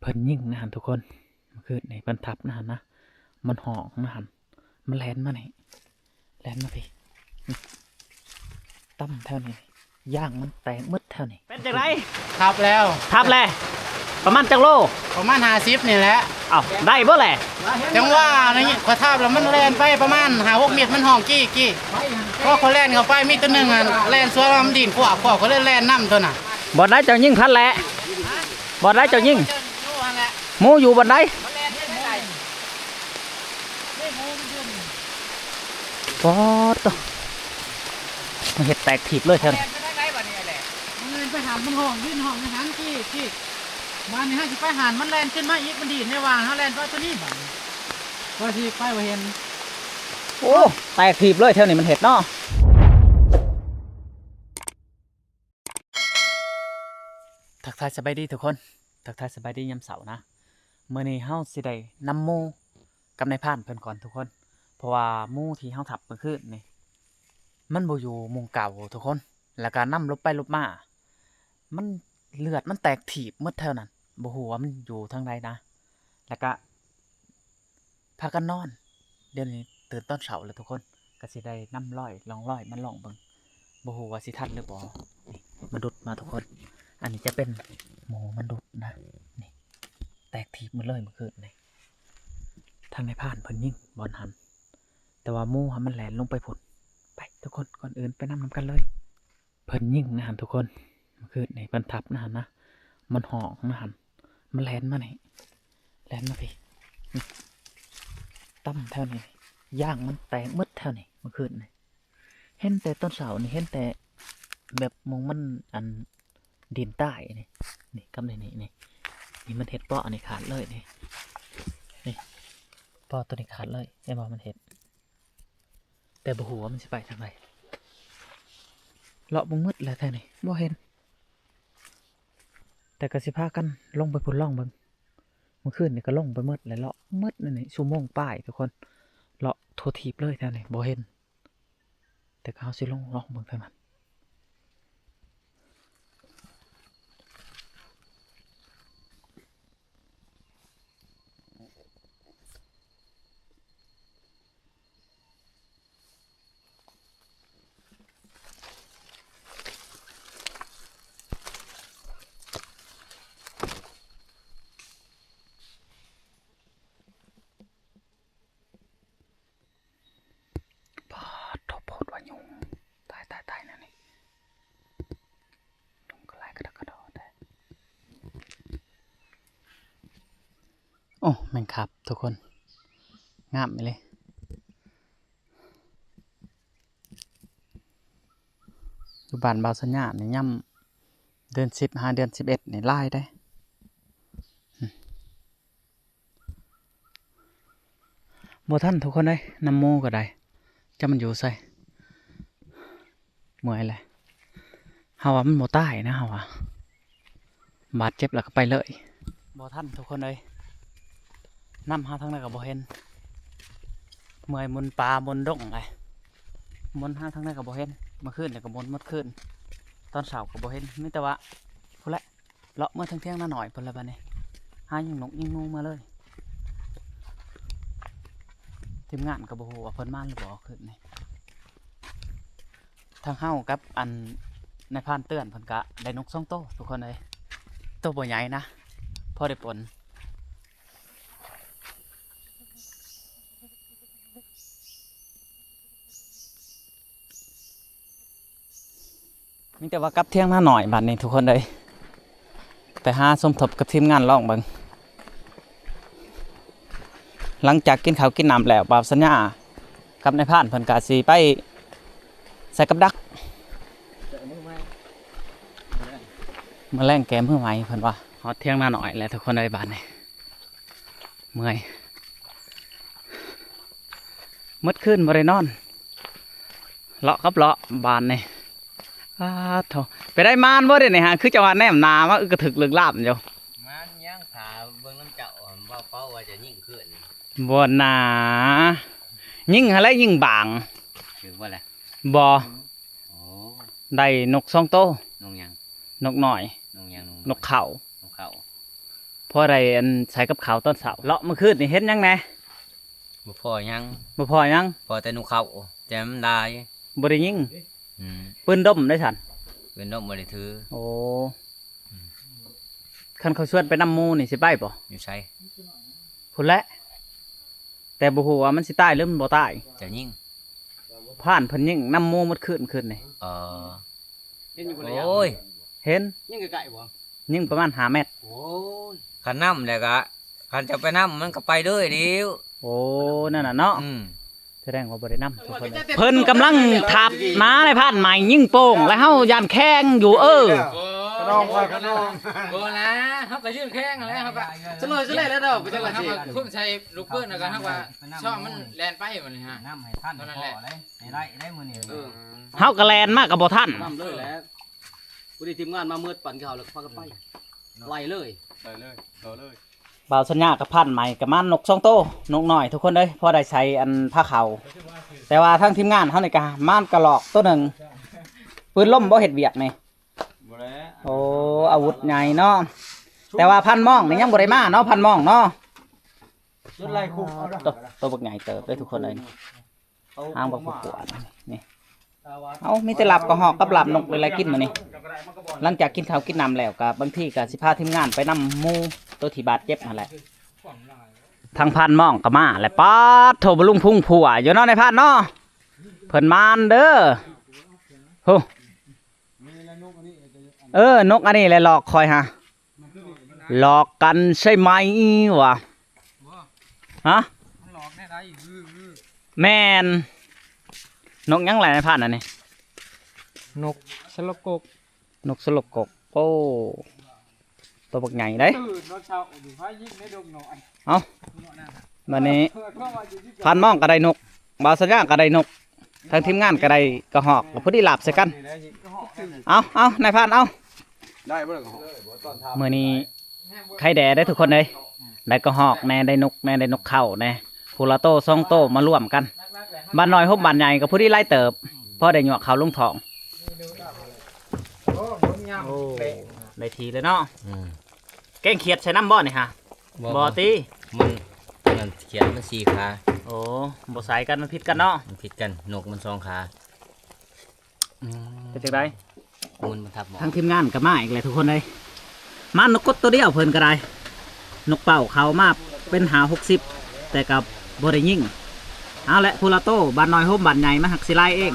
ເພິ່ນຍິງນະຫັ້ນທຸກຄົນ ເມື່ອຄືນນີ້ເພິ່ນທັບນະຫັ້ນນະ ມັນຮ້ອງນະຫັ້ນ ມັນແລ່ນມານີ້ ແລ່ນມາພີ້ ຕຳແຖວນີ້ ຢາງມັນແຕກໝົດແຖວນີ້ ເປັນຈັ່ງໃດ? ທັບແລ້ວ ທັບແລ້ວ ປະມານຈັກໂລ? ປະມານຫ້າສິບນີ້ແຫຼະ. ເອົ້າ ໄດ້ບໍ່ແຫຼະ? ຈັ່ງວ່ານີ້ ຂ້ອຍທັບແລ້ວມັນແລ່ນໄປປະມານຫ້າຫົກເມັດ ມັນຮ້ອງກີ້ໆ ພໍຂ້ອຍແລ່ນເຂົ້າໄປ ມີຕົວໜຶ່ງຫັ້ນແລ່ນສວນມາ ມັນດີ້ນຄວບໆ ຂ້ອຍເລີຍແລ່ນນຳຕົວນັ້ນ. ບ່ອນໃດເຈົ້າຍິງພັດແຫຼະ? ບ່ອນໃດເຈົ້າຍິງ? ໝູຢູ່ບ່ອນໃດ? ປາດໂທ້ ມັນເຮັດແຕກຖີບເລີຍແຖວນີ້. ມັນໄປຫາ ມັນຮ້ອງ ຢືນຮ້ອງຢູ່ຫັ້ນ ກີ້ໆ ບາດນີ້ເຮົາຊິໄປຫັ້ນ ມັນແລ່ນຂຶ້ນມາອີກ ມັນດີ້ນໃນວ່າງ ເຮົາແລ່ນໄປຕົວນີ້ບາດນີ້ ວ່າຊິໄປບໍ່ເຫັນ. ໂອ້ ແຕກຖີບເລີຍແຖວນີ້ ມັນເຮັດເນາະ. ທັກທາຍສະບາຍດີທຸກຄົນ ທັກທາຍສະບາຍດີຍາມເຊົ້ານະ. ມື້ນີ້ເຮົາຊິໄດ້ນຳໝູກັບນາຍພານເພິ່ນກ່ອນທຸກຄົນ ເພາະວ່າໝູທີ່ເຮົາທັບມື້ຄືນນີ້ ມັນບໍ່ຢູ່ໝ່ອງເກົ່າທຸກຄົນ ແລ້ວກະນຳຫຼົບໄປຫຼົບມາ ມັນ ເລືອດມັນແຕກຖີບໝົດແຖວນັ້ນ ບໍ່ຮູ້ວ່າມັນຢູ່ທາງໃດນະ ແລ້ວກະ ພາກັນນອນ. ດຽວນີ້ຕື່ນຕອນເຊົ້າແລ້ວທຸກຄົນ ກະຊິໄດ້ນຳລອຍ ລ່ອງລອຍມັນລ່ອງເບິ່ງ ບໍ່ຮູ້ວ່າຊິທັນຫຼືບໍ່. ນີ້ ມັນດຸດມາທຸກຄົນ ອັນນີ້ຈະເປັນໝູມັນດຸດນະ ນີ້ ແຕກຖີບໝົດເລີຍມື້ຄືນນີ້. ທາງນາຍພານເພິ່ນຍິງບ່ອນຫັ້ນ ແຕ່ວ່າໝູຫັ້ນມັນແລ່ນລົງໄປພຸ້ນ. ໄປທຸກຄົນ ກ່ອນອື່ນໄປນຳນຳກັນເລີຍ. ເພິ່ນຍິງນະຫັ້ນທຸກຄົນ ມື້ຄືນນີ້ເພິ່ນທັບນະຫັ້ນນະ ມັນຮ້ອງນະຫັ້ນ ມັນແລ່ນມານີ້ ແລ່ນມາພີ້ ຕຳແຖວນີ້ ຢາງມັນແຕກໝົດແຖວນີ້ ມື້ຄືນນີ້ ເຫັນແຕ່ຕອນເຊົ້ານີ້ ເຫັນແຕ່ແບບໝ່ອງມັນ ອັນ ດິນຕາຍນີ້ ນີ້ກັບນີ້ ນີ້ ນີ້ ນີ້ມັນເຮັດເປາະອັນນີ້ຂາດເລີຍນີ້ ນີ້ເປາະໂຕນີ້ຂາດເລີຍ ເຫັນບໍ່ ມັນເຮັດ ແຕ່ບໍ່ຮູ້ວ່າມັນຊິໄປທາງໃດ ເລາະເບິ່ງໝົດແລ້ວແຖວນີ້ບໍ່ເຫັນ ແຕ່ກະຊິພາກັນລົງໄປພຸ້ນລອງເບິ່ງ. ມື້ຄືນນີ້ກະລົງໄປໝົດແລ້ວ ເລາະໝົດນັ້ນນີ້ ຊົ່ວໂມງປາຍທຸກຄົນ ເລາະທົ່ວທີບເລີຍແຖວນີ້ບໍ່ເຫັນ ແຕ່ກະເຮົາຊິລົງລອງເບິ່ງທາງນັ້ນ. ປາດໂທ້ ໂພດວ່າຍຸງ ຕາຍໆໆ ແນວນີ້ ຍຸງກະຫຼາຍກະດັກກະດໍແທ້. ໂອ້ ແມງຄັບທຸກຄົນ ງາມອີ່ຫຼີ. ຢູ່ບ້ານບ່າວສັນຍານີ້ ຍາມເດືອນສິບຫາເດືອນສິບເອັດນີ້ຫຼາຍເດ້. ບໍ່ທັນທຸກຄົນເອີຍ ນຳໝູກະໄດ້ ຈັກມັນຢູ່ໃສ ເມື່ອຍແຫຼະ. ເຮົາວ່າມັນບໍ່ຕາຍນະ ເຮົາວ່າ ບາດເຈັບແລ້ວກະໄປເລີຍ. ບໍ່ທັນທຸກຄົນເອີຍ ນຳຫາທາງໃດກະບໍ່ເຫັນ ເມື່ອຍໝູນປ່າໝູນດົງໄດ ໝູນຫາທາງໃດກະບໍ່ເຫັນ. ມື້ຄືນນີ້ກະໝູນໝົດຄືນ ຕອນເຊົ້າກະບໍ່ເຫັນ ມີແຕ່ວ່າພຸ້ນແຫຼະ ເລາະເມືອທາງຖຽງນານ້ອຍພຸ້ນລະບາດນີ້ ຫາຍິງນົກຍິງໜູມາເລີຍ. ທີມງານກະບໍ່ຮູ້ວ່າເພິ່ນມາຫຼືບໍ່ຄືນນີ້. ທາງເຮົາກັບອັນນາຍພານເຕືອນເພິ່ນກະໄດ້ນົກສອງໂຕທຸກຄົນເອີຍ ໂຕບໍ່ໃຫຍ່ນະ ພໍໄດ້ປົ່ນ. ມີແຕ່ວ່າກັບຖຽງນານ້ອຍບາດນີ້ທຸກຄົນເອີຍ ໄປຫາສົມທົບກັບທີມງານລອງເບິ່ງ. ຫຼັງຈາກກິນເຂົ້າກິນນ້ຳແລ້ວ ບ່າວສັນຍາກັບນາຍພານເພິ່ນກະຊິໄປໃສ່ກັບດັກ ມື້ແລງແກ້ມືໃໝ່ເພິ່ນວ່າ. ຮອດຖຽງນານ້ອຍແລ້ວທຸກຄົນເອີຍ ບາດນີ້ ເມື່ອຍ ໝົດຄືນບໍ່ໄດ້ນອນ ເລາະກັບເລາະບາດນີ້. ອາໂທ້ ໄປໄດ້ມານບໍ່ເດນີ້ຫະ ຄືຈະວ່າແນມໜ້າມາອຶກກະທຶກລຶກລາບຢູ່. ມານຫຍັງ ຖ້າເບິ່ງນຳເຈົ້າ ເວົ້າເປົ່າວ່າຈະຍິງຄືນ ບໍ່ນາ ຍິງຫັ້ນແຫຼະ ຍິງບາງ ຖືກບໍ່ລະ? ບໍ່. ໂອ້ ໄດ້ນົກສອງໂຕ. ນົກຫຍັງ? ນົກນ້ອຍ. ນົກຫຍັງ? ນົກເຂົາ. ນົກເຂົາ. ໂພ ພໍໄດ້ອັນໃສ່ກັບເຂົ້າຕອນເຊົ້າ. ເລາະມື້ຄືນນີ້ເຫັນຫຍັງແດ່? ບໍ່ພໍຫຍັງ. ບໍ່ພໍຫຍັງ? ພໍແຕ່ນົກເຂົາ ແຕ່ມັນຫຼາຍ. ບໍ່ໄດ້ຍິງ? ອືມ. ປືນດົມໄດ້ຊັ້ນ? ປືນດົມບໍ່ໄດ້ຖື. ໂອ້. ອືມ. ຄັນເຂົາຊວນໄປນຳໝູນີ້ຊິໄປບໍ່? ຢູ່ໃສ? ພຸ້ນແຫຼະ. ແຕ່ບໍ່ຮູ້ວ່າມັນຊິຕາຍຫຼືມັນບໍ່ຕາຍ. ຈະຍິງ? ພານເພິ່ນຍິງນຳໝູໝົດຄືນ ຄືນນີ້. ເອີ. ເຫັນຢູ່ບໍ່ລະຍະ? ໂອ້ຍ. ເຫັນ. ຍິງໃກ້ໆບໍ່? ຍິງປະມານຫ້າແມັດ. ໂອ້ຍ. ຄັນນຳແລ້ວກະ ຄັນຈະໄປນຳມັນກໍໄປເລີຍເດວ. ໂອ້ ນັ້ນນະເນາະ. ອືມ. ສະແດງວ່າບໍ່ໄດ້ນຳທຸກຄົນ. ເພິ່ນກຳລັງທັບນານາຍພານໃໝ່ຍິງໂປ່ງ ແລະເຮົາຢ້ານແຂງຢູ່. ເອີ. ໂອ້ ຂະນອງ ຂະນອງ. ບໍ່ນະ ເຮົາກໍຍື່ນແຂງຫັ້ນແຫຼະ ເຮົາກໍສະເໝີ ສະເໝີແລ້ວດອກ ເຮົາກໍຄຸມໃສ່ລູກປືນ ແລ້ວກໍເຮົາກໍຊອກມັນແລ່ນໄປບັດນີ້ຮະ. ນຳໃຫ້ທັນພໍໄດ້ ໃຫ້ໄດ້ໄດ້ມື້ນີ້. ເອີ. ເຮົາກໍແລ່ນມາກໍບໍ່ທັນ. ນຳເລີຍແຫຼະ. ຜູ້ທີ່ທີມງານມາເໝິດ ປັ່ນເຂົ້າແລ້ວກໍພາກັນໄປ ໄລ່ເລີຍ ໄລ່ເລີຍ ຕໍ່ເລີຍ. ບ່າວສັນຍາກັບພານໃໝ່ກໍມານົກສອງໂຕ ນົກນ້ອຍທຸກຄົນເອີຍ ພໍໄດ້ໃສ່ອັນພາເຂົ້າ. ແຕ່ວ່າທາງທີມງານເຮົານີ້ກໍມາກະລອກໂຕໜຶ່ງ. ປືນລົມບໍ່ເຮັດວຽກນີ້? ບໍ່ແລ້ວ. ໂອ້ ອາວຸດໃຫຍ່ເນາະ. ແຕ່ວ່າພັນມອງນີ້ຍັງບໍ່ໄດ້ມາເນາະ ພັນມອງເນາະ. ຈົນໄລ່ຄຸກເອົາ ໂຕ ໂຕບັກໃຫຍ່ເຕີບເດີທຸກຄົນເອີຍ. ຫາງບັກບວບນີ້. ເອົາ ມີແຕ່ລາບກະຮອກກັບລາບນົກເລີຍ ກິນມື້ນີ້. ຫຼັງຈາກກິນເຂົ້າກິນນ້ຳແລ້ວ ກໍບາງທີກໍຊິພາທີມງານໄປນຳໝູໂຕທີ່ບາດເຈັບຫັ້ນແຫຼະ. ທາງພານມອງກໍມາແລ້ວ. ປາດໂທ້ ບະລຸງພຸງພົວຢູ່ເນາະ ນາຍພານເນາະ. ເພິ່ນມານເດີ. ໂຫ. ເອີ ນົກອັນນີ້ແຫຼະຫຼອກຂ້ອຍຫາ. ຫຼອກກັນໃຊ່ໄໝວະ? ຮະ? ມັນຫຼອກແນວໃດ? ແມ່ນ. ນົກຫຍັງລະນາຍພານອັນນີ້? ນົກສະຫຼົກກົກ. ນົກສະຫຼົກກົກ. ໂອ້ ໂຕບັກໃຫຍ່ເດ້. ຕື່ນຕອນເຊົ້າຢູ່ ພາຍິງໃນດົງນ້ອຍ. ເອົ້າ ບັດນີ້ ພານມອງກໍໄດ້ນົກ ບ່າວສັນຍາກໍໄດ້ນົກ ທາງທີມງານກໍໄດ້ກະຮອກ ກໍພໍດີລາບໃສ່ກັນ. ເອົາ ເອົາ ນາຍພານ ເອົາ ໄດ້ບໍ່ລະກະຮອກ? ມື້ນີ້ໄຂ່ແດ່ເດ້ທຸກຄົນເອີຍ ໄດ້ກະຮອກແດ່ ໄດ້ນົກແດ່ ໄດ້ນົກເຂົາແດ່ ຜູ້ລະໂຕສອງໂຕມາລວມກັນ. ບ້ານນ້ອຍໂຮມບ້ານໃຫຍ່ກໍພໍດີຫຼາຍເຕີບ ພໍໄດ້ຍົວະເຂົ້າລົງທ້ອງ. ໂອ້ ໄດ້ທີ່ເລີຍເນາະ. ອືມ. ແກງຂຽດໃສ່ນຳບໍ່ນີ້ຫະ? ບໍ່ ບໍ່ຕິ ມັນ ຕົວນັ້ນຂຽດມັນສີ່ຂາ. ໂອ້ ບໍ່ໃສ່ກັນ ມັນຜິດກັນເນາະ. ມັນຜິດກັນ ນົກມັນສອງຂາ. ອືມ ເປັນຈັ່ງໃດ? ມັນມາທັບໝໍ້ ທາງທີມງານກໍມາອີກແລ້ວທຸກຄົນເອີຍ. ມານົກກົດໂຕດຽວເພິ່ນກໍໄດ້ ນົກເປົ້າເຂົາມາເປັນຫ້າຫົກສິບ ແຕ່ກໍບໍ່ໄດ້ຍິງ. ເອົາແຫຼະ ຜູ້ລະໂຕ ບ້ານນ້ອຍໂຮມບ້ານໃຫຍ່ ມັນຮັກຊິຫຼາຍເອງ.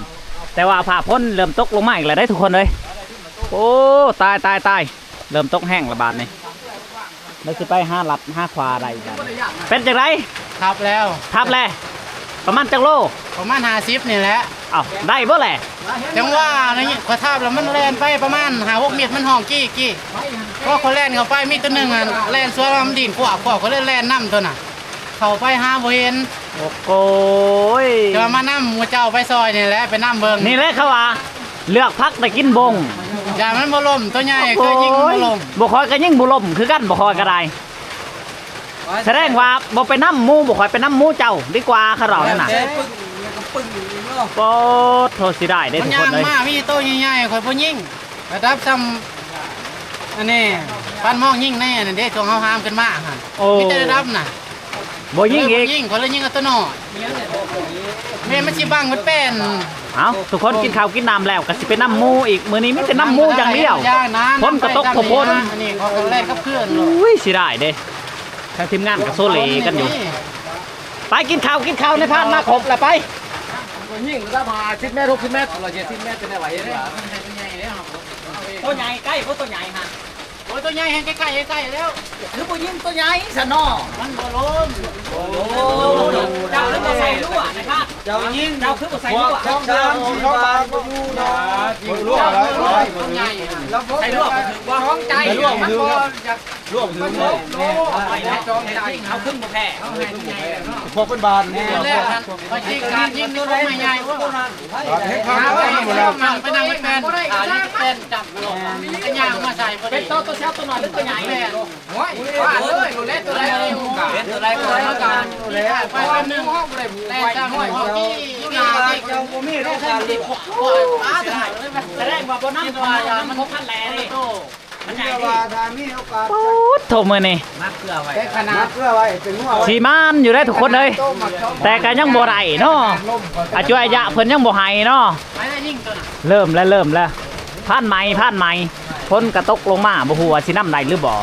ແຕ່ວ່າຟ້າຝົນເລີ່ມຕົກລົງມາອີກແລ້ວເດ້ທຸກຄົນເອີຍ. ໂອ້ ຕາຍ ຕາຍ ຕາຍ ເລີ່ມຕົກແຮງລະບາດນີ້. ແລ້ວຊິໄປຫາລັດຫາຂວາໄດ້ບາດນີ້. ເປັນຈັ່ງໃດ? ທັບແລ້ວ. ທັບແລ້ວ. ປະມານຈັກໂລ? ປະມານຫ້າສິບນີ້ແຫຼະ. ເອົ້າ ໄດ້ບໍ່ແຫຼະ? ຈັ່ງວ່ານີ້ ຂ້ອຍທັບແລ້ວມັນແລ່ນໄປປະມານຫ້າຫົກເມັດ ມັນຮ້ອງກີ້ໆ. ພໍຂ້ອຍແລ່ນເຂົ້າໄປ ມີຕົວໜຶ່ງຫັ້ນແລ່ນສວນມາ ມັນດີ້ນຂວາກໆ ຂ້ອຍເລີຍແລ່ນນຳຕົວນັ້ນ. ເຂົ້າໄປຫາບໍ່ເຫັນ. ໂອ້ໂກຍ ແຕ່ວ່າມານຳໝູ່ເຈົ້າໄປຊ່ອຍນີ້ແຫຼະ ໄປນຳເບິ່ງ. ນີ້ແຫຼະເຂົາວ່າ ເລືອກພັກໄດ້ກິນບົງ. ຢ່າມັນບໍ່ລົ້ມ ຕົວໃຫຍ່ ໂອ້ໂກຍ ຄືຍິງບໍ່ລົ້ມ. ບໍ່ຂ້ອຍກໍຍິງບໍ່ລົ້ມຄືກັນ ບໍ່ຂ້ອຍກໍໄດ້. ສະແດງວ່າບໍ່ໄປນຳໝູ່ ບໍ່ຂ້ອຍໄປນຳໝູ່ເຈົ້າດີກວ່າ ເຂົາເວົ້ານັ້ນນະ. ໂອ້ໂທ ເສຍດາຍເດ້ທຸກຄົນເອີຍ. ມັນຍ່າງມາ ມີໂຕໃຫຍ່ໆ ຂ້ອຍບໍ່ຍິງ. ລະດັບຊ່ຳອັນນີ້ ປານມອງຍິງໃນອັນນັ້ນເດ້ ຊ່ວງເຮົາຫາມຂຶ້ນມາຫັ້ນ. ໂອ້ ມີແຕ່ລະດັບນະ ບໍ່ຍິງອີກ ຍິງ ຂ້ອຍເລີຍຍິງເອົາຕົວນ້ອຍ. ແມ່ນມັນຊິບັງມັນແປ້ນ. ເອົ້າ ທຸກຄົນກິນເຂົ້າກິນນ້ຳແລ້ວ ກໍຊິໄປນຳໝູ່ອີກ. ມື້ນີ້ມີແຕ່ນຳໝູ່ຢ່າງດຽວ. ຝົນກໍຕົກໂພດໆ. ອັນນີ້ເຂົາກໍແລ່ນກັບເພື່ອນ. ອຸ້ຍ ເສຍດາຍເດ້ ທາງທີມງານກໍໂຊເລກັນຢູ່. ໄປກິນເຂົ້າ ກິນເຂົ້າ ນາຍພານມາຄົບແລ້ວ ໄປ. ຍິງລະດັບຫ້າສິບແມັດ ຫົກສິບແມັດ ຮ້ອຍເຈັດສິບແມັດ ເປັນໄດ້ຫວາເຫັນວ່າ ໂຕໃຫຍ່ໃກ້ບໍ່ ໂຕໃຫຍ່ຫັ້ນ. ໂອ້ຍ ໂຕໃຫຍ່ແຮງ ໃກ້ໆ ໃກ້ໆ ແລ້ວ. ຄືບໍ່ຍິງໂຕໃຫຍ່ຊັ້ນເນາະ. ມັນບໍ່ລົມ. ໂອ້ ເຈົ້າຄືບໍ່ໃສ່ລົວນະຄັບ? ເຈົ້າຍິງ ເຈົ້າຄືບໍ່ໃສ່ລົວນ? ສອງສາມສີ່ບາດບໍ່ຢູ່ນະ. ລົວນ ໂຕໃຫຍ່ ໃສ່ລົວນບໍ່ຖືກບໍ່? ຂອງໃຈ ມັນບໍ່ຢາກ ລວມເຖິງເລີຍ ເອົາຂຶ້ນບໍ່ແພ້ ເອົາຂຶ້ນບໍ່ແພ້ ພວກເພິ່ນບານນີ້. ແລ້ວໄປຍິງການຍິງໂຕໃຫຍ່ ເຮັດພາບໄປນຳໄປແປນ ແປນຈັບ ໄປຍ່າງມາໃສ່ພໍດີ ເປັນໂຕ ໂຕເຊົ້າ ໂຕນ້ອຍ ຫຼື ໂຕໃຫຍ່? ໂອ້ຍ ວ່າເລີຍ ໂຕເລັກ ໂຕໃດ ເປັນໂຕໃດກໍວ່າກັນ ໄປແປັບໜຶ່ງ ແລ່ນຕາມຫ້ອຍ ເຈົ້າບໍ່ມີໂລການ ສະແດງວ່າບໍ່ນຳ ມັນບໍ່ທັນແລ່ເດ້. ເພື່ອວ່າຖ້າມີໂອກາດ ໂອ້ໂທ ມື້ນີ້ ມາເກືອໄວ້ ແຕ່ຂະໜາດ ມາເກືອໄວ້ ເປັນຫົວໄວ້ ຊິມານຢູ່ໄດ໋ທຸກຄົນເອີຍ ແຕ່ກໍຍັງບໍ່ໄດ້ເນາະ ອາຈຸອາຍະເພິ່ນຍັງບໍ່ໃຫ້ເນາະ ໄປແລ້ວຍິງຕົວນັ້ນ ເລີ່ມແລ້ວ ເລີ່ມແລ້ວ ພານໃໝ່ ພານໃໝ່ ຝົນກໍຕົກລົງມາ ບໍ່ຮູ້ວ່າຊິນຳໄດ້ຫຼືບໍ່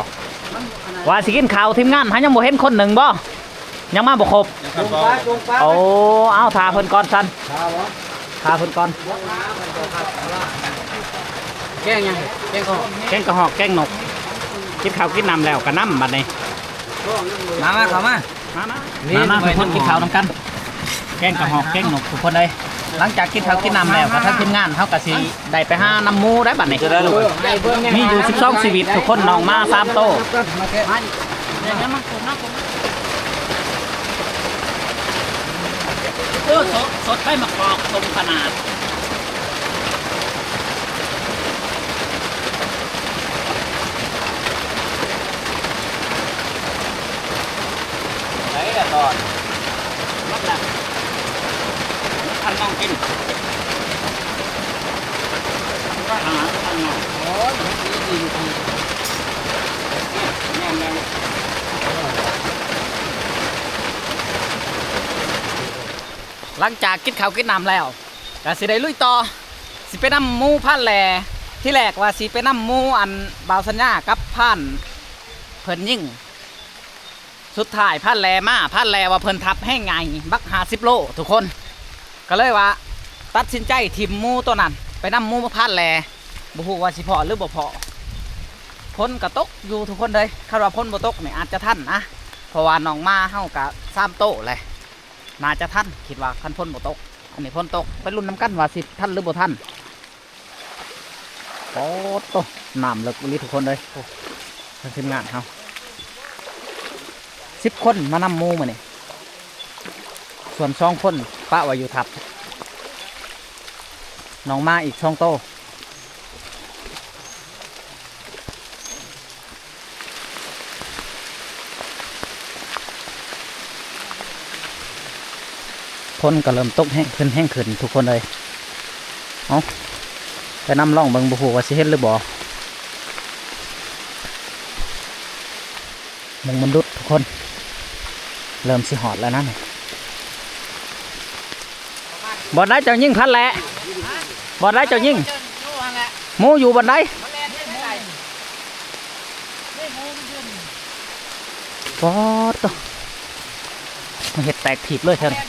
ວ່າຊິກິນເຂົ້າ ທີມງານເຮົາຍັງບໍ່ເຫັນຄົນໜຶ່ງບໍ່? ຍັງມາບໍ່ຄົບ ໂອ້ ເອົາ ຖ້າເພິ່ນກ່ອນຊັ້ນ ຖ້າເພິ່ນກ່ອນ ແກງຫຍັງ? ແກງກະຮອກ ແກງກະຮອກ ແກງນົກ ກິນເຂົ້າກິນນ້ຳແລ້ວກະນຳບັດນີ້ ມາ ມາ ເຂົ້າມາ ມາ ມາ ມາ ທຸກຄົນກິນເຂົ້ານຳກັນ ແກງກະຮອກ ແກງນົກ ທຸກຄົນເອີຍ ຫຼັງຈາກກິນເຂົ້າກິນນ້ຳແລ້ວ ກໍທາງທີມງານເຮົາກໍຊິໄດ້ໄປຫານຳໝູໄດ໋ບັດນີ້ ມີຢູ່ສິບສອງຊີວິດ ທຸກຄົນ ນ້ອງໝາສາມໂຕ ເອີ ສົດ ສົດໃບໝາກກອກ ສົ້ມຂະໜາດ ໄດ້ລະຕອນ ມັນລະ ມັນທັນນ້ອງກິນ ວ່າຫາທັນນ້ອງ ໂອ້ຍ ມັນດີດີດີ ແມ່ນແລ້ວ ຫຼັງຈາກກິນເຂົ້າກິນນ້ຳແລ້ວ ກໍຊິໄດ້ລຸຍຕໍ່ ຊິໄປນຳໝູພານແລ່ ທີແລກວ່າຊິໄປນຳໝູ ອັນ ບ່າວສັນຍາກັບພານເພິ່ນຍິງ ສຸດທ້າຍພານແລ່ມາ ພານແລ່ວ່າເພິ່ນທັບແຮງໃຫຍ່ ບັກຫ້າສິບໂລ ທຸກຄົນ ກໍເລີຍວ່າຕັດສິນໃຈຖິ້ມໝູໂຕນັ້ນ ໄປນຳໝູພານແລ່ ບໍ່ຮູ້ວ່າຊິພໍ້ຫຼືບໍ່ພໍ້ ຝົນກໍຕົກຢູ່ທຸກຄົນເອີຍ ຄັນວ່າຝົນບໍ່ຕົກນີ້ອາດຈະທັນນະ ເພາະວ່ານ້ອງໝາເຮົາກໍສາມໂຕແຫຼະ ໜ້າຈະທັນ ຄິດວ່າຄັນຝົນບໍ່ຕົກ ອັນນີ້ຝົນຕົກ ໄປລຸ້ນນຳກັນວ່າຊິທັນຫຼືບໍ່ທັນ ໂອ້ໂຕ ນ້ຳເລິກອີ່ຫຼີທຸກຄົນເອີຍ ໂອ້ ທາງທີມງານເຮົາ ສິບຄົນມານຳໝູມື້ນີ້ ສ່ວນສອງຄົນປະໄວ້ຢູ່ທັບ ນ້ອງໝາອີກສອງໂຕ ຝົນກໍເລີ່ມຕົກແຮງຂຶ້ນ ແຮງຂຶ້ນທຸກຄົນເອີຍ ເອົາ ໄປນຳລອງເບິ່ງ ບໍ່ຮູ້ວ່າຊິເຫັນຫຼືບໍ່ ມຸງມັນດຸດທຸກຄົນ ເລີ່ມຊິຮອດແລ້ວນະນີ້ ບ່ອນໃດເຈົ້າຍິງພັນແຫຼະ ບ່ອນໃດເຈົ້າຍິງ ໝູຢູ່ບ່ອນໃດ ປອດໂຕ ມັນເຮັດແຕກຖີບເລີຍແຖວນີ້ ມັ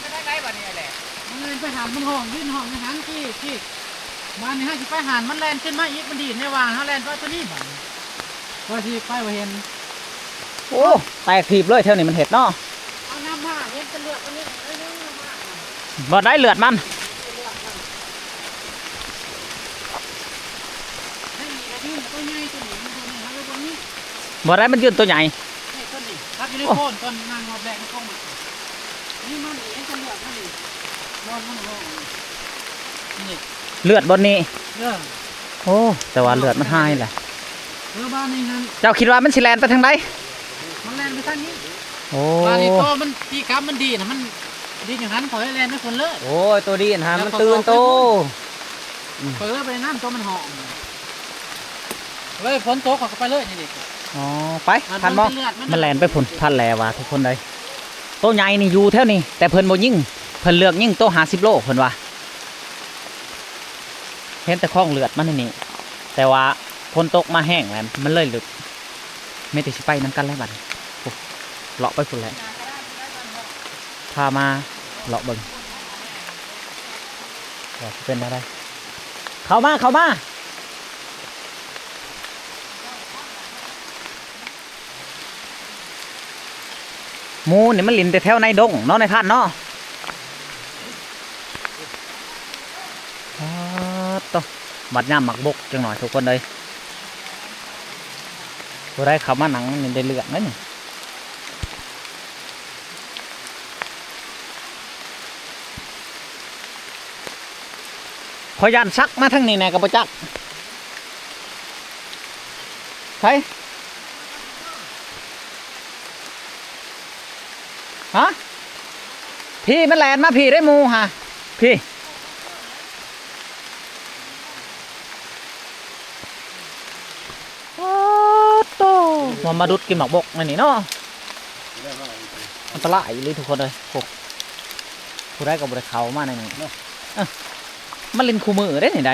ນແລ່ນໄປຫັ້ນ ມັນຮ້ອງ ຢືນຮ້ອງຢູ່ຫັ້ນ ກີ້ ກີ້ ບາດນີ້ເຮົາຊິໄປຫັ້ນ ມັນແລ່ນຂຶ້ນມາອີກ ມັນດີດໃນວ່າງ ເຮົາແລ່ນໄປຕົວນີ້ບາດນີ້ ວ່າຊິໄປບໍ່ເຫັນ ໂອ້ ແຕກຖີບເລີຍແຖວນີ້ມັນເຮັດເນາະ ເອົານ້ຳມາ ເຫັນແຕ່ເລືອດມັນນີ້ ບໍ່ໄດ້ເລືອດມັນ ບໍ່ໄດ້ມັນຢືນຕົວໃຫຍ່ ນີ້ຕົວນີ້ ຄັບຢູ່ໃນໂພນ ຕອນນັ່ງຮອບແລກມັນຕົງມາ ນີ້ມັນເຫັນແຕ່ເລືອດມັນນີ້ ນອນມັນຮ້ອງ ນີ້ ເລືອດບ່ອນນີ້ ເອີ ໂອ້ ແຕ່ວ່າເລືອດມັນຫາຍແຫຼະ ເອີ ບ້ານນີ້ຫັ້ນ ເຈົ້າຄິດວ່າມັນຊິແລ່ນໄປທາງໃດ? ມັນແລ່ນໄປທາງນີ້ ໂອ້ ບ້ານນີ້ກໍມັນຕີກັບ ມັນດີດນະ ມັນດີດຢູ່ຫັ້ນ ຂ້ອຍແລ່ນໄປພຸ້ນເລີຍ ໂອ້ຍ ໂຕດີດຫັ້ນ ມັນຕື່ນໂຕ ຂ້ອຍເລີຍໄປນຳ ໂຕມັນຮ້ອງ ເລີຍຝົນຕົກ ຂ້ອຍກໍໄປເລີຍ ນີ້ເດ້ ອໍ ໄປ ມັນ ພັນບໍ່ ມັນເລືອດ ມັນ ມັນແລ່ນໄປພຸ້ນ ພັນແລ້ວວ່າທຸກຄົນເອີຍ ໂຕໃຫຍ່ນີ້ຢູ່ແຖວນີ້ ແຕ່ເພິ່ນບໍ່ຍິງ ເພິ່ນເລືອກຍິງໂຕຫ້າສິບໂລ ເພິ່ນວ່າ ເຫັນແຕ່ຄອງເລືອດມັນໃນນີ້ ແຕ່ວ່າຝົນຕົກມາແຮງແລ້ວ ມັນເລີຍລຶກ ມີແຕ່ຊິໄປນຳກັນແລ້ວບັດນີ້ ໂອ້ ເລາະໄປພຸ້ນແຫຼະ ພາມາເລາະເບິ່ງ ວ່າຊິເປັນແນວໃດ ເຂົ້າມາ ເຂົ້າມາ. ໝູນີ້ມັນຫຼິ້ນແຕ່ແຖວໃນດົງເນາະ ນາຍພານເນາະ. ປາດໂທ້ ບັດຍາມໝາກບົກຈັກໜ້ອຍທຸກຄົນເອີຍ ຜູ້ໃດເຂົ້າມານັ່ງນີ້ໄດ້ເລື່ອງເດ້ນີ້. ຂ້ອຍຢ້ານສັກມາທາງນີ້ແດ່ກໍບໍ່ຈັກ ໃສ ຮະ ພີ້ ມັນແລ່ນມາພີ້ເດ້ໝູ່ຫະ ພີ້. ມາດຸດກິນໝາກບົກໃນນີ້ເນາະ ອັນຕະລາຍອີ່ຫຼີທຸກຄົນເອີຍ. ໂອ້ ຜູ້ໃດກໍບໍ່ໄດ້ເຂົ້າມາໃນນີ້ ເອີ ມາຫຼິ້ນຄູ່ມື້ເດ້ນີ້ໃດ. ອໍ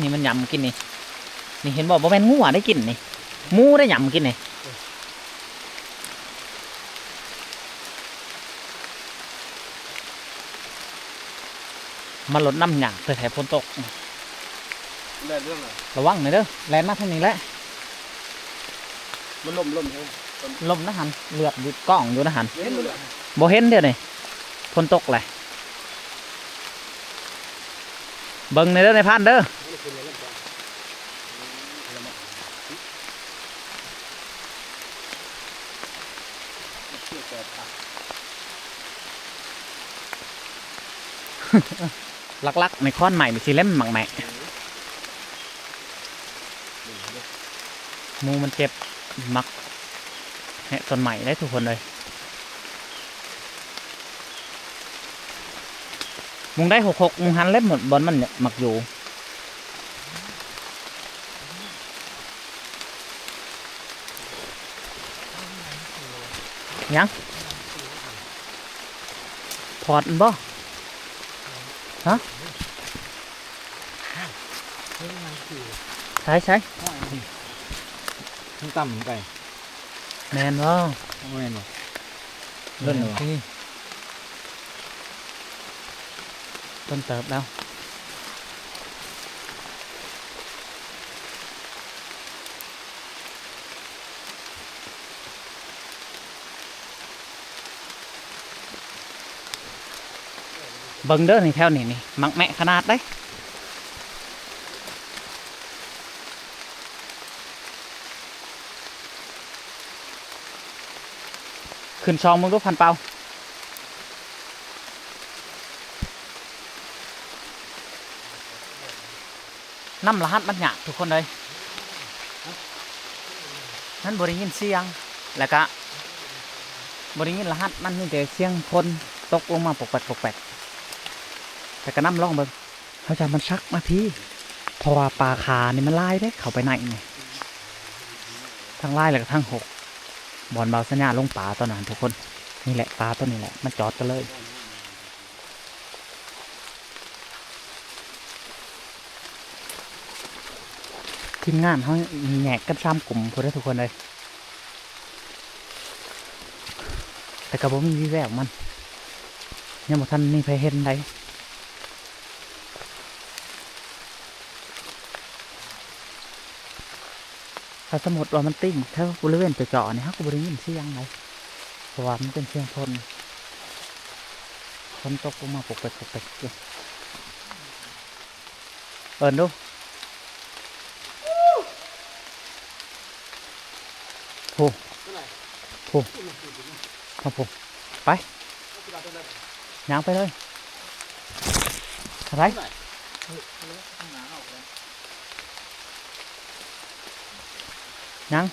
ນີ້ມັນຫຍ້ຳກິນນີ້ ນີ້ເຫັນບໍ່? ບໍ່ແມ່ນງົວໄດ້ກິນນີ້ ໝູໄດ້ຫຍ້ຳກິນນີ້. ມາລົດນ້ຳຍາກແທ້ໆ ຝົນຕົກ. ແລ່ນເລື່ອງນະ ລະວັງແດ່ເດີ ແລ່ນມາທາງນີ້ແຫຼະ. ມັນລົ້ມ ລົ້ມແຮງ ລົ້ມນະຫັ້ນ ເລືອດຢູ່ ກອງຢູ່ນະຫັ້ນ. ເຫັນບໍ່ເລືອດ? ບໍ່ເຫັນດຽວນີ້ ຝົນຕົກແຫຼະ. ເບິ່ງແດ່ເດີ ນາຍພານເດີ. ຫຼັກໆ ໃນຄອນໄມ້ນີ້ຊິເລັມໝາກແໝະ. ໝູມັນເຈັບໝາກແຫະຕົ້ນໄມ້ເດ້ທຸກຄົນເອີຍ. ໝ່ອງໃດຫົກຫົກ ໝ່ອງຫັ້ນແຫຼະ ບ່ອນມັນມັກຢູ່. ຫຍັງ? ພອດມັນບໍ່? ຮະ? ໃສ ໃສ? ມັນຕ່ຳໄປ. ແມ່ນບໍ່? ບໍ່ແມ່ນບໍ່? ລົ້ນແລ້ວຫວາ? ດົນເຕີບແລ້ວ. ເບິ່ງເດີນີ້ ແຖວນີ້ນີ້ ໝາກແໝະຂະໜາດເດ້. ຂຶ້ນຊ່ອງເບິ່ງດູ ພັນເປົາ. ນຳລະຫັດມັນຍາກທຸກຄົນເອີຍ ມັນບໍ່ໄດ້ຍິນສຽງ ແລ້ວກະບໍ່ໄດ້ຍິນລະຫັດ ມັນມີແຕ່ສຽງຝົນຕົກລົງມາປົກແປັກປົກແປັກ. ແຕ່ກະນຳລອງເບິ່ງ ເຮົາຢ້ານມັນສັກມາພີ້ ເພາະວ່າປາຄານີ້ມັນຫຼາຍເດ້ ເຂົ້າໄປໃນນີ້ ທັງຫຼາຍແລ້ວກະທັງຫົກ ບ່ອນບ່າວສັນຍາລົງປາຕອນນັ້ນທຸກຄົນ. ນີ້ແຫຼະ ປາໂຕນີ້ແຫຼະ ມັນຈອດກັນເລີຍ. ທີມງານເຮົາແຍກກັນສາມກຸ່ມພຸ້ນເດີທຸກຄົນເອີຍ ແຕ່ກໍບໍ່ມີວີແວວມັນ ຍັງບໍ່ທັນມີໃຜເຫັນໃດ. ຖ້າສົມມຸດວ່າມັນຕິ່ງແຖວບໍລິເວນເຈາະໆນີ້ ເຮົາກໍບໍ່ໄດ້ຍິນສຽງໃດ ເພາະວ່າມັນເປັນສຽງຝົນ ຝົນຕົກລົງມາປົກແປັກປົກແປັກຢູ່. ເອີ້ນດູ ໂພ ໂພ ທາງພຸ້ນ ໄປ ຍ່າງໄປເລີຍ ໄປ. ຍັງ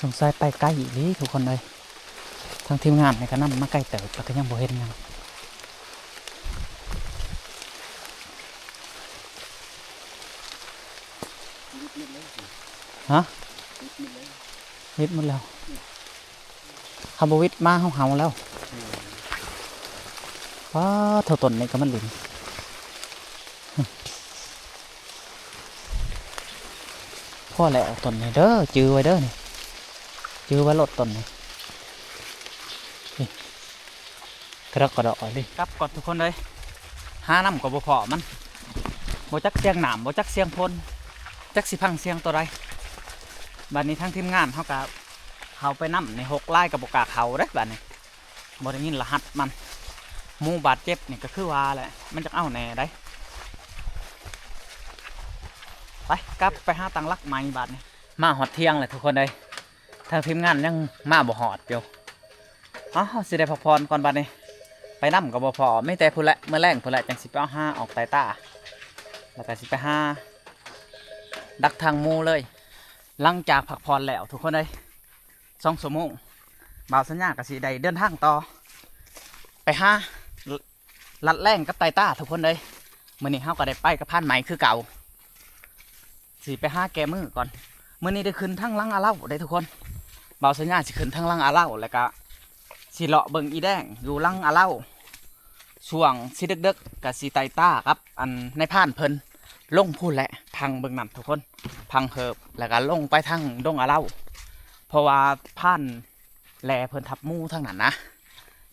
ສົງໄສໄປໄກອີ່ຫຼີທຸກຄົນເອີຍ. ທາງທີມງານນີ້ກໍນຳມາໄກເຕີບ ແລ້ວກໍຍັງບໍ່ເຫັນຫຍັງ. ຮະ? ເຮັດໝົດແລ້ວ. ເຮົາບໍ່ວິດມາ ເຮົາເຫົ່າແລ້ວ. ປ້າໂທ້ ຕົ້ນນີ້ກໍມັນຫຼິ້ນ. ພໍແລ້ວຕົ້ນນີ້ເດີ ຈື່ໄວ້ເດີນີ້ ຈື່ໄວ້ໂລດຕົ້ນນີ້ ນີ້ ກະດອກກະດອກເລີຍ. ກັບກ່ອນທຸກຄົນເອີຍ ຫານຳກໍບໍ່ພໍ້ມັນ ບໍ່ຈັກສຽງນ້ຳ ບໍ່ຈັກສຽງຝົນ ຈັກຊິຟັງສຽງໂຕໃດ. ບາດນີ້ທາງທີມງານເຮົາກະເຂົ້າໄປນຳນີ້ ຫົກຫຼາຍກໍບໍ່ກ້າເຂົ້າເດ້ບາດນີ້. ບໍ່ໄດ້ຍິນລະຫັດມັນ. ໝູບາດເຈັບນີ້ກໍຄືວ່າແຫຼະ ມັນຈັກເອົາແນ່ໃດ. ໄປ ກັບໄປຫາຕັ້ງຫຼັກໃໝ່ບາດນີ້. ມາຮອດທ່ຽງແລ້ວທຸກຄົນເອີຍ ທາງທີມງານຍັງມາບໍ່ຮອດຢູ່. ອ້າວ ຊິໄດ້ພັກຜ່ອນກ່ອນບັດນີ້ ໄປນຳກໍບໍ່ພໍ ມີແຕ່ພຸ້ນແຫຼະ ມື້ແລງພຸ້ນແຫຼະ ຈັ່ງຊິໄປຫາອອກໄຕ່ຕາ ແລ້ວກໍຊິໄປຫາດັກທາງໝູເລີຍ. ຫຼັງຈາກພັກຜ່ອນແລ້ວທຸກຄົນເອີຍ ສອງຊົ່ວໂມງ ບ່າວສັນຍາກໍຊິໄດ້ເດີນທາງຕໍ່ ໄປຫາ ລັດແລ່ງກັບໄຕ່ຕາທຸກຄົນເອີຍ. ມື້ນີ້ເຮົາກໍໄດ້ໄປກັບພານໃໝ່ຄືເກົ່າ ຊິໄປຫາແກ້ມືກ່ອນ. ມື້ນີ້ໄດ້ຂຶ້ນທາງຫຼັງອາເລົາເດ້ທຸກຄົນ ບ່າວສັນຍາຊິຂຶ້ນທາງຫຼັງອາເລົາ ແລ້ວກະຊິເລາະເບິ່ງອີແດງຢູ່ຫຼັງອາເລົາ. ຊ່ວງຊິເດິກໆ ກະຊິໄຕ່ຕາກັບອັນນາຍພານເພິ່ນລົງພຸ້ນແຫຼະ ພັງເບິ່ງນັ້ນທຸກຄົນ ພັງເຮີບ ແລ້ວກະລົງໄປທາງດົງອາເລົາ ເພາະວ່າພານ ແລເພິ່ນທັບໝູທາງນັ້ນນະ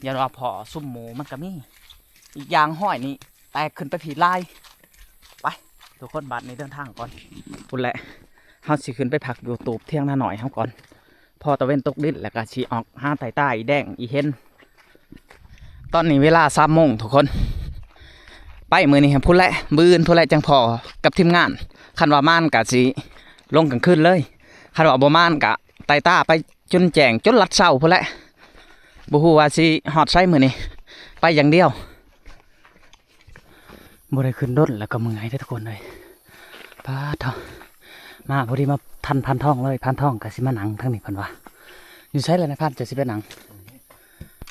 ຢ້ານວ່າພໍ້ຊຸມໝູມັນກໍມີ ອີກຢ່າງຮ້ອຍນີ້ແຕກຂຶ້ນໄປພີ້ຫຼາຍ. ໄປທຸກຄົນ ບາດນີ້ເດີນທາງກ່ອນ ພຸ້ນແຫຼະ ເຮົາຊິຂຶ້ນໄປພັກຢູ່ຕູບທຽງນານ້ອຍເຮົາກ່ອນ ພໍຕາເວັນຕົກດິນແລ້ວກໍຊິອອກຫາໄຕ່ຕາອີແດງອີເຫັນ. ຕອນນີ້ເວລາສາມໂມງທຸກຄົນ ໄປມື້ນີ້ພຸ້ນແຫຼະ ມື້ອື່ນພຸ້ນແຫຼະ ຈັ່ງພໍ້ກັບທີມງານ ຄັນວ່າມານກໍຊິລົງກາງຄືນເລີຍ ຄັນວ່າບໍ່ມານກໍໄຕ່ຕາໄປ ຈົນແຈ້ງ ຈົນລັດເຊົ້າພຸ້ນແຫຼະ ບໍ່ຮູ້ວ່າຊິຮອດໃສມື້ນີ້ ໄປຢ່າງດຽວ. ບໍ່ໄດ້ຂຶ້ນດົນແລ້ວກໍເມື່ອຍເດ້ທຸກຄົນເອີຍ ປາດເຖາະ ມາພໍດີມາທັນພານທອງເລີຍ ພານທອງກໍຊິມານັ່ງທາງນີ້ເພິ່ນວ່າ. ຢູ່ໃສລະນາຍພານ ເຈົ້າຊິໄປນັ່ງ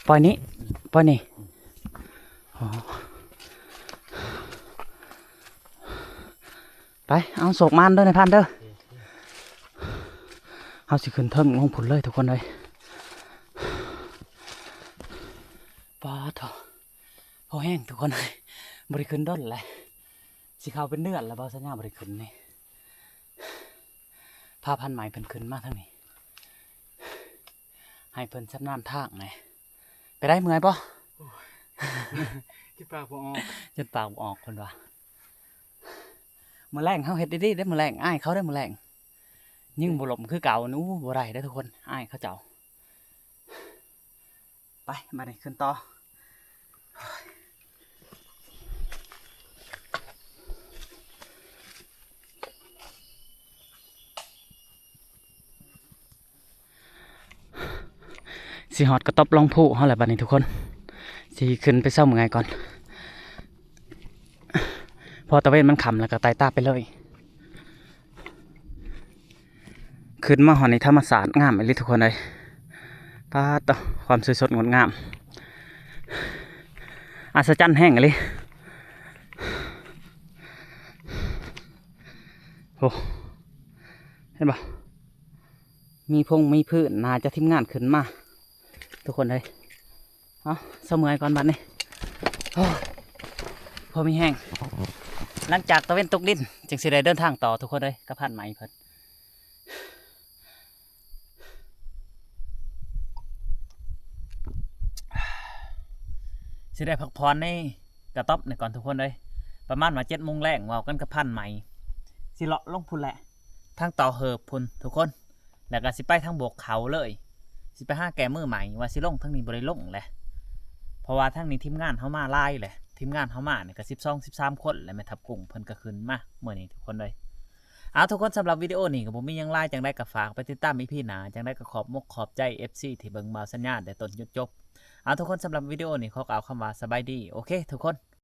ປ່ອຍນີ້ ປ່ອຍນີ້ ອໍ ໄປ ເອົາໂຊກໝານເດີນາຍພານເດີ ເຮົາຊິຂຶ້ນເທິງລົງພຸ້ນເລີຍທຸກຄົນເອີຍ ປາດເຖາະ ພໍແຮງທຸກຄົນເອີຍ ບໍ່ໄດ້ຂຶ້ນດົນແຫຼະ ຊິເຂົ້າເປັນເດືອນແລ້ວ ບ່າວສັນຍາບໍ່ໄດ້ຂຶ້ນນີ້ ພາພານໃໝ່ເພິ່ນຂຶ້ນມາທາງນີ້ ໃຫ້ເພິ່ນຊຳນານທາງແດ່. ໄປໄດ້ເມື່ອຍບໍ່? ໂອ້ຍ ຄິດປາກບໍ່ອອກ ຈົນປາກບໍ່ອອກເພິ່ນວ່າ. ມື້ແລງເຮົາເຮັດດີໆເດ້ ມື້ແລງ ອາຍເຂົາເດ້ ມື້ແລງ ຍິງບໍ່ລົມຄືເກົ່າ ໂອ້ ບໍ່ໄດ້ເດ້ທຸກຄົນ ອາຍເຂົາເຈົ້າ. ໄປ ບາດນີ້ຂຶ້ນຕໍ່ ຊິຮອດກະຕອບລອງພູເຮົາແລ້ວບາດນີ້ທຸກຄົນ ຊິຂຶ້ນໄປເຊົາເມື່ອຍກ່ອນ ພໍຕາເວັນມັນຄ່ຳແລ້ວກໍໄຕ່ຕາໄປເລີຍ. ຂຶ້ນມາຮອດນີ້ທຳມະຊາດງາມອີ່ຫຼີທຸກຄົນເອີຍ ປາດໂຕ ຄວາມສວຍສົດງົດງາມ ອັດສະຈັນແຮງອີ່ຫຼີ. ໂອ້ ເຫັນບໍ່? ມີພົງມີພື້ນ ໜ້າຈະທີມງານຂຶ້ນມາທຸກຄົນເອີຍ. ເອົາ ເຊົາເມື່ອຍກ່ອນບາດນີ້ ໂອ້ ພໍມີແຮງ ຫຼັງຈາກຕາເວັນຕົກດິນ ຈຶ່ງຊິໄດ້ເດີນທາງຕໍ່ທຸກຄົນເອີຍ ກັບພານໃໝ່ເພິ່ນ. ຊິໄດ້ພັກຜ່ອນໃນກະຕ໊ອບນີ້ກ່ອນທຸກຄົນເອີຍ ປະມານວ່າເຈັດໂມງແລງ ເວົ້າກັນກັບພານໃໝ່ ຊິເລາະລົງພຸ້ນແຫຼະ ທາງຕໍ່ເຮີບພຸ້ນທຸກຄົນ ແລ້ວກໍຊິໄປທາງບວກເຂົາເລີຍ ຊິໄປຫາແກ້ມືໃໝ່ ວ່າຊິລົງທາງນີ້ບໍ່ໄດ້ລົງແຫຼະ ເພາະວ່າທາງນີ້ທີມງານເຮົາມາຫຼາຍແຫຼະ ທີມງານເຮົາມານີ້ກໍສິບສອງ ສິບສາມຄົນແຫຼະ ແມ່ທັບກຸ້ງເພິ່ນກໍຂຶ້ນມາມື້ນີ້ທຸກຄົນເອີຍ. ເອົາ ທຸກຄົນ ສຳລັບວິດີໂອນີ້ກໍບໍ່ມີຫຍັງຫຼາຍ ຈັ່ງໃດກໍຝາກໄປຕິດຕາມອີພີໜ້າ ຈັ່ງໃດກໍຂອບມົກຂອບໃຈເອັຟຊີທີ່ເບິ່ງບ່າວສັນຍາແຕ່ຕົ້ນຈົນຈົບ. ເອົາ ທຸກຄົນ ສຳລັບວິດີໂອນີ້ຂໍກ່າວຄຳວ່າສະບາຍດີ ໂອເຄ ທຸກຄົນ.